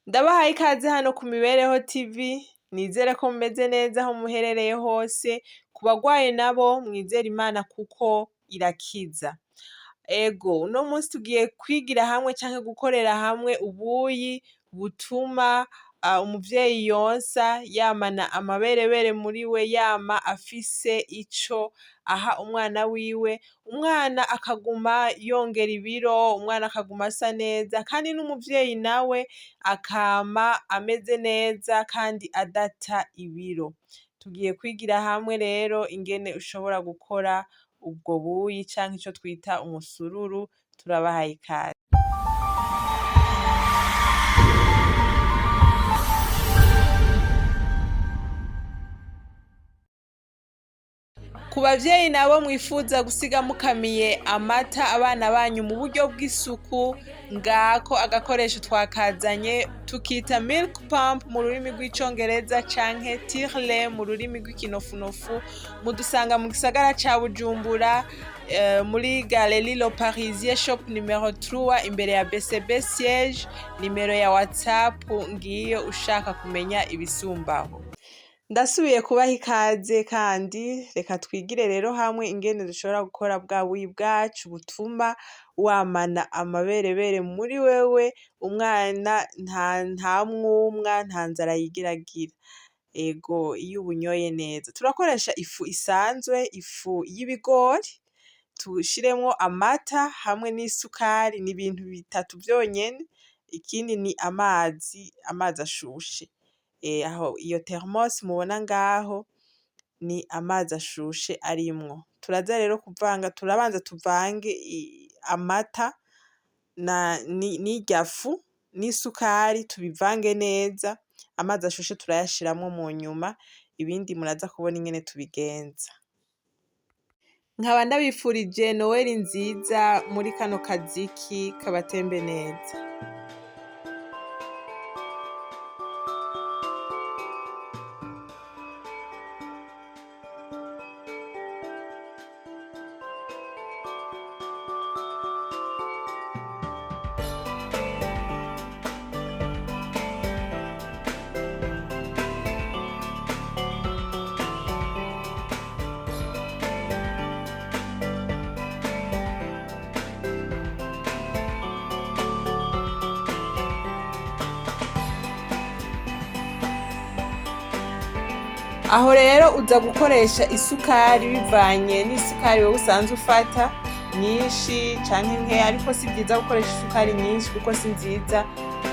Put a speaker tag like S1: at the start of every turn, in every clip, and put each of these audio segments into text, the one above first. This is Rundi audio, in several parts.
S1: Ndabahaye ikaze hano ku Mibereho TV, nizere ko mumeze neza aho muherereye hose, ku bagwaye nabo mwizere Imana kuko irakiza. Ego, uno munsi tugiye kwigira hamwe canke gukorera hamwe ubuyi butuma umuvyeyi yonsa yamana amaberebere muri we, yama afise ico aha umwana wiwe, umwana akaguma yongera ibiro, umwana akaguma asa neza, kandi n'umuvyeyi nawe akama ameze neza kandi adata ibiro. Tugiye kwigira hamwe rero ingene ushobora gukora ubwo buyi canke ico twita umusururu, turabahaye ikaze. Ku bavyeyi nabo mwifuza gusiga mukamiye amata abana banyu mu buryo bw'isuku, ngako agakoresho twakazanye tukita milk pump mu rurimi rw'icongereza canke tirle mu rurimi rw'ikinofunofu. Mudusanga mu gisagara ca Bujumbura, muri Galerie Le Parisien shop numero 3 imbere ya BCB siège. Nimero ya WhatsApp ngiyo ushaka kumenya ibisumbaho. Ndasubiye kubaha ikaze kandi reka twigire rero hamwe ingene dushobora gukora bwa buyi bwacu butuma wamana amaberebere muri wewe, umwana nta mwumwa, nta nzara yigira agira. Ego, iyo ubunyoye neza. Turakoresha ifu isanzwe, ifu y'ibigori, tushiremwo amata hamwe n'isukari, ni ibintu bitatu vyonyene, ikindi ni amazi, amazi ashushe. Aho iyo thermos mubona ngaho ni amazi ashushe arimwo. Turaza rero kuvanga, turabanza tuvange amata n'irya fu n'isukari, tubivange neza, amazi ashushe turayashiramwo mu nyuma, ibindi muraza kubona ingene tubigenza. Nkaba ndabifurije Noweli nziza muri kano kaziki kabatembe neza. Aho rero uza gukoresha isukari bivanye n'isukari wowe usanzwe ufata, nyinshi canke nkeya, ariko si vyiza gukoresha isukari nyinshi kuko si nziza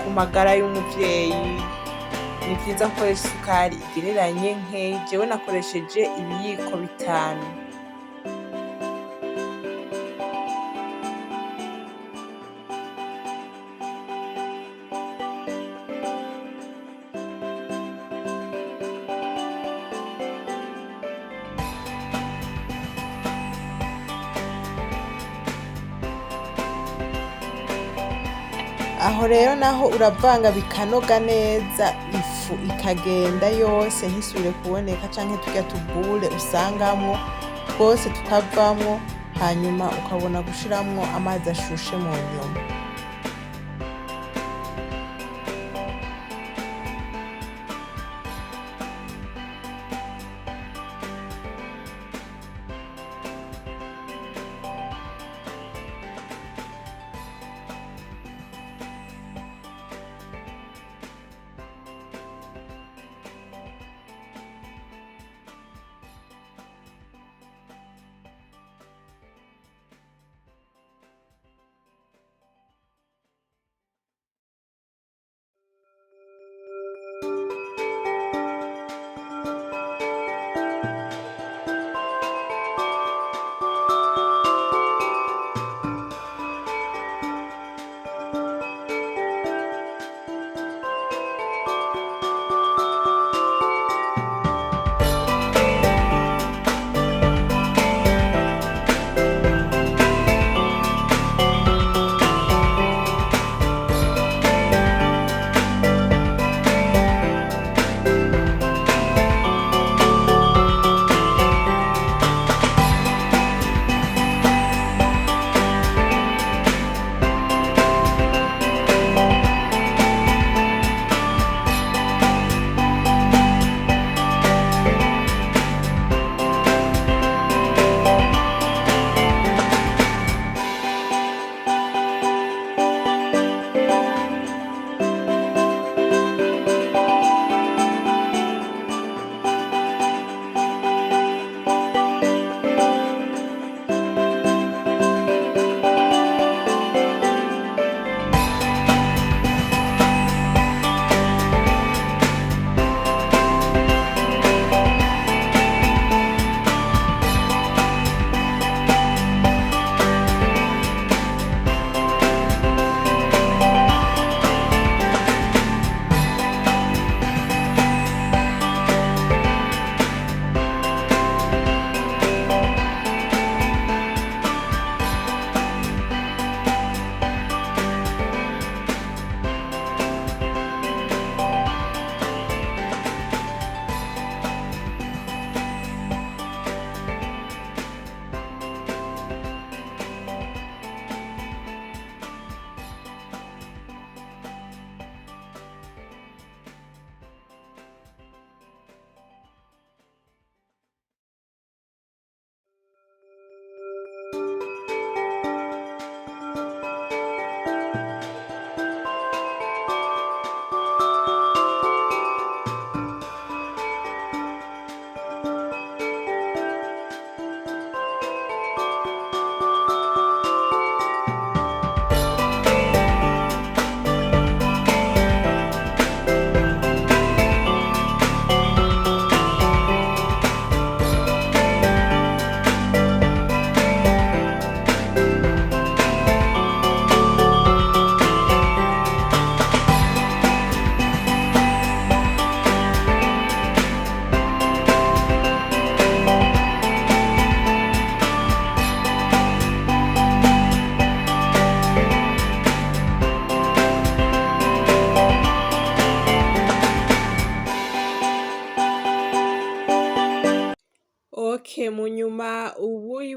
S1: ku magara y'umuvyeyi. Ni vyiza gukoresha isukari igereranye nkeyi, jewe nakoresheje ibiyiko 5. Aho rero naho uravanga bikanoga neza, ifu ikagenda yose ntisubire kuboneka, canke turya tubure usangamwo twose tukavamwo, hanyuma ukabona gushiramwo amazi ashushe mu nyuma.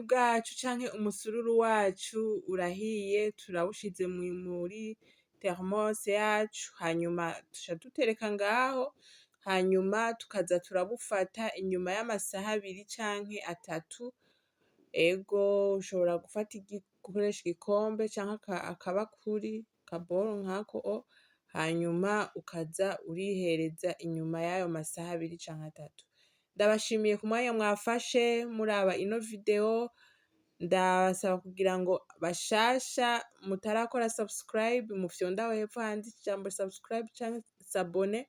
S1: bwacu canke umusururu wacu urahiye, turawushize muri thermos yacu, hanyuma tuca dutereka ngaho, hanyuma tukaza turabufata inyuma y'amasaha 2 canke 3. Ego, ushobora gufata gukoresha igikombe canke akabakuri, akaboro nkako, hanyuma ukaza urihereza inyuma y'ayo masaha 2 canke 3. Ndabashimiye ku mwanya mwafashe muraba ino video. Ndabasaba kugira ngo bashasha mutarakora subscribe, mufyonde aho hepfo handitse ijambo subscribe canke s'abonner.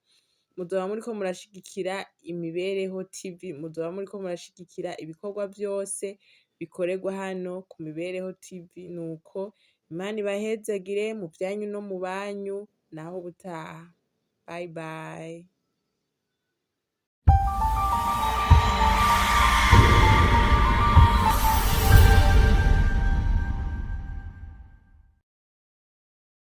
S1: Muzoba muriko murashigikira Imibereho TV, muzoba muriko murashigikira ibikorwa vyose bikorerwa hano ku Mibereho TV. Nuko Imana ibahezagire mu vyanyu no mu banyu. Naho ubutaha, bye bye.